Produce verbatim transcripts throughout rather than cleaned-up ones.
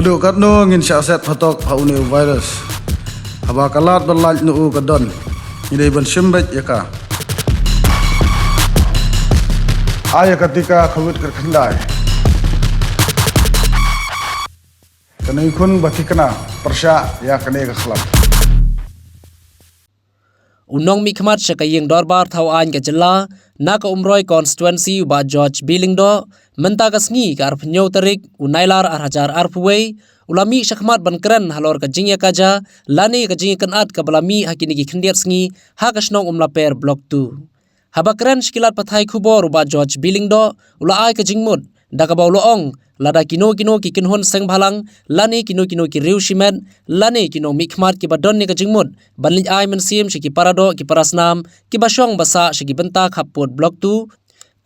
Haduh katno ngin shah set phatok ha une u virus? Haba ka lad ban lait noh u ka don, ngi dei ban shim beit ïa ka. Ai ïa ka tika Covid kyrkhyndai. Kane khun ba thikna pyrshah ïa kane ka khlam. U nongmihkhmat sha ka ïing dorbar thaw aiñ ka jylla na ka Umroi constituency, u Bah George B Lyngdoh, mynta ka sngi ka arphew hynñiew tarik u Nailar ar hajar arphew wei, u la mih shakhmat ban kren halor ka jingïakajia lane ka jingïakynad kaba la mih ha kine ki khyndiat sngi ha ka shnong Umlaper Block two. Haba kren sha ki lad pathai khubor, u Bah George B Lyngdoh u la ai ka jingmut da kaba u la ong, lada kino kino ki kynhun seng bhalang lane kino kino ki riew shimet lane ki nongmihkhmat kiba don ïa ka jingmut ban leit ai mynsiem sha ki paradoh ki parasnam kiba shong ba sah sha ki bynta khappud Block two,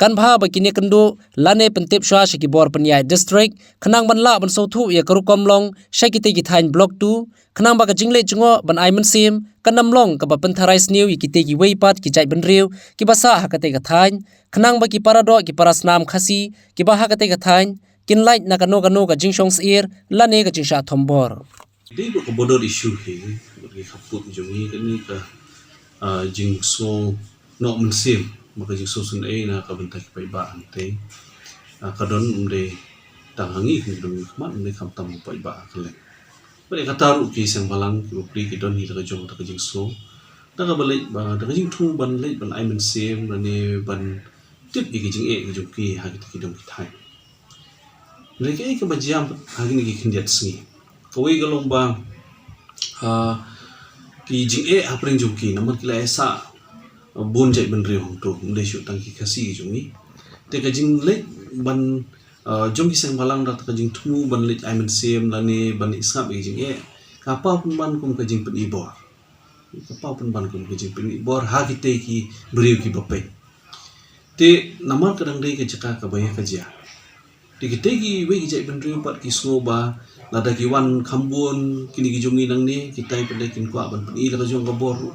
kan bha ba kin ïakynduh lane pyntip shuwa sha ki bor pynïaid district khnang ban lah ban sngewthuh ïa ka rukom long sha kitei ki thaiñ Block two, khnang ba ka jingleit jngoh ban ai mynsiem kan ym long kaba pyntharai sniew ïa kitei kiwei pat ki jaitbynriew kiba sah ha katei ka thaiñ, khnang ba ki paradoh ki parasnam Khasi kiba ha katei ka thaiñ kin lait na kano kano ka jingshong syier lane ka jingshah thombor. Dei ba ka border issue hi bad ki khappud jong ngi, kane ka, ah, jingsngew noh mynsiem, ba ka jingsngewsynei na ka bynta ki paidbah hangtei, ah, ka don ym dei tang ha ngi, ka don khmat, ym dei khamtam ki paidbah ha kylleng. Bad ïa kata ruh ki seng bhalang kiba pli ki don hi da ka jong kata ka jingsngew, da kaba leit ba, da ka jingthmu ban leit ban ai mynsiem lane ban tip ïa ki jingeh ki jong ki ha kita ki dong ki thaiñ. Hynrei kaei kaba jia ha kine ki khyndiat sngi? Kawei ka long ba, ah, ki jingeh hapdeng jong ki namar ki la ïasah, ah, bun jaitbynriew hangto, ym dei shuh tang ki Khasi ki jong ngi. Te ka jingleit ban, ah, jong ki seng bhalang da ka jingthmu ban leit ai mynsiem lane ban leit sngap ïa ki jingeh, ka paw pynban kum ka jingpyni bor. Ka paw pynban kum ka jingpyni bor ha kitei ki briew kiba peit. Te namar ka dang dei ka jaka kaba ïakajia, te kitei kiwei ki jaitbynriew pat ki sngew ba lada ki wan kham bun kine ki jong ngi nangne, kitai pat de kin kwah ban pyni la ka jong ka bor ruh.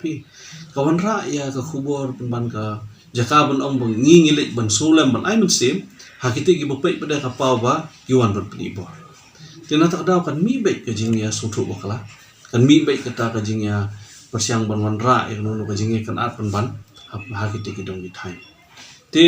Phi, ka wanrah ïa ka khubor pynban ka jaka ban ong ba ngi ngi leit ban sngewlem ban ai mynsiem, ha kitei kiba peit pat de ka paw ba ki wan ban pyni bor. Te na kata ka daw kan mih beit ka jingïasngewthuh bakla, kan mih beit kata ka jingïapyrshang ban wanrah ïa kano kano ka jingïakynad pynban ha, ha kitei ki dong ki thaiñ. Te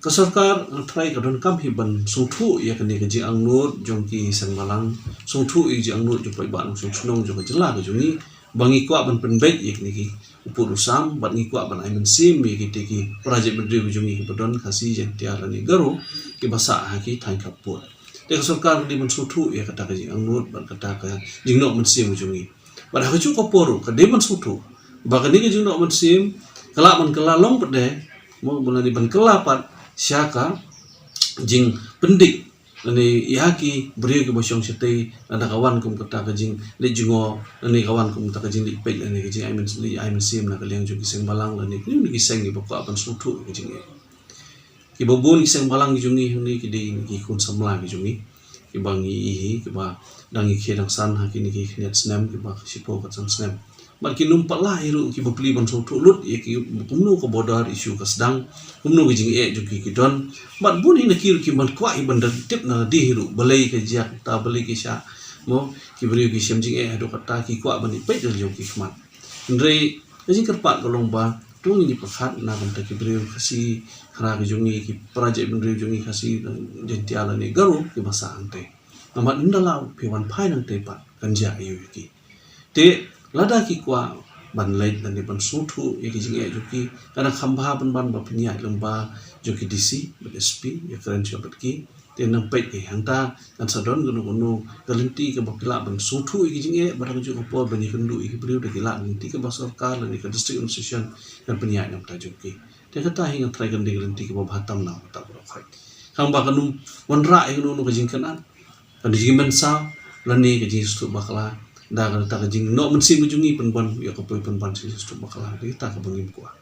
ka sorkar, nga tharai, ka donkam hi ban sngewthuh ïa kane ka jingangnud jong ki seng bhalang, sngewthuh ïa ka jingangnud jong paidbah nongshong shnong jong ka jylla ka jong ngi, ba ngi kwah ban pynbeit ïa kine ki u pud u sam, bad ngi kwah ban ai mynsiem ïa kitei ki para jaitbynriew ki jong ngi kiba don Khasi, Jaiñtia lane Garo kiba sah ha ki thaiñ khappud. Te ka sorkar ka dei ban sngewthuh ïa kata ka jingangnud bad kata ka jingnoh mynsiem ka jong ngi. Bad ha kajuh ka por ruh ka dei ban sngewthuh ba kane ka jingnoh mynsiem ka lah ban kylla long pat de, mo, ba lane ban kylla pat sha ka jingpyndik lane ïa ki briew kiba shong shatei, lada ka wan kum kata ka jingleit jngoh lane ka wan kum kata ka jingleit peit lane ka jingai myn-, leit ai mynsiem na ka liang jong ki seng bhalang lane kine ki seng kiba kwah ban sngewthuh ïa ka jingeh. Kiba bun ki seng bhalang ki jong ngi hangne ki dei ki khun samla ki jong ngi, kiba ngi ïohi kiba dang ïakhih dang san ha kine ki khyndiat snem, kiba shiphew ka san snem. Bad kin ym pat lah hi ruh kiba pli ban sngewthuh lut ïa ki kumno ka border issue ka sdang, kumno ka jingeh jong ki ki don. Bad bun hi na ki ruh ki ym kwah hi ban da tip na lade hi ruh balei ka jia kata, balei ki shah, mo, ki briew ki shem jingeh haduh kata, ki kwah ban ïa peit da la jong ki khmat. Hynrei ka jingkyrpad ka long ba to ngin ïa pyrkhat na ka bynta ki briew Khasi Khra ki jong ngi, ki para jaitbynriew jong ngi Khasi, Jaiñtia lane Garo kiba sah hangtei. Namar ynda la phi wan phai nangtei pat kan jia aïu ïa ki. Te lada ki kwah ban leit lane ban sngewthuh ïa ki jingeh jong ki, ka dang kham bha pynban ba phin ïaid lyngba jong ki D C bad S P, ïakren shuwa bad ki. Te nang peit, eh, hangta kan sa don kano kano ka lynti kaba phi lah ban sngewthuh ïa ki jingeh, bad ha kajuh ka por ban ïakynduh ïa ki briew da ki lad lynti kaba sorkar lane ka district administration kan pynïaid na ka bynta jong ki. Te kata hi nga tharai kan dei ka lynti kaba bha tam na ka bynta baroh khoit. Khnang ba kan ym wanrah ïa kano kano ka jingkynad, kan dei jingmynsaw lane ka jingsngewthuh bakla, da kata ka jingnoh mynsiem ka jong ngi pynban ïa ka poi pynban jingsngewthuh bakla. Te kata kaba ngim kwah.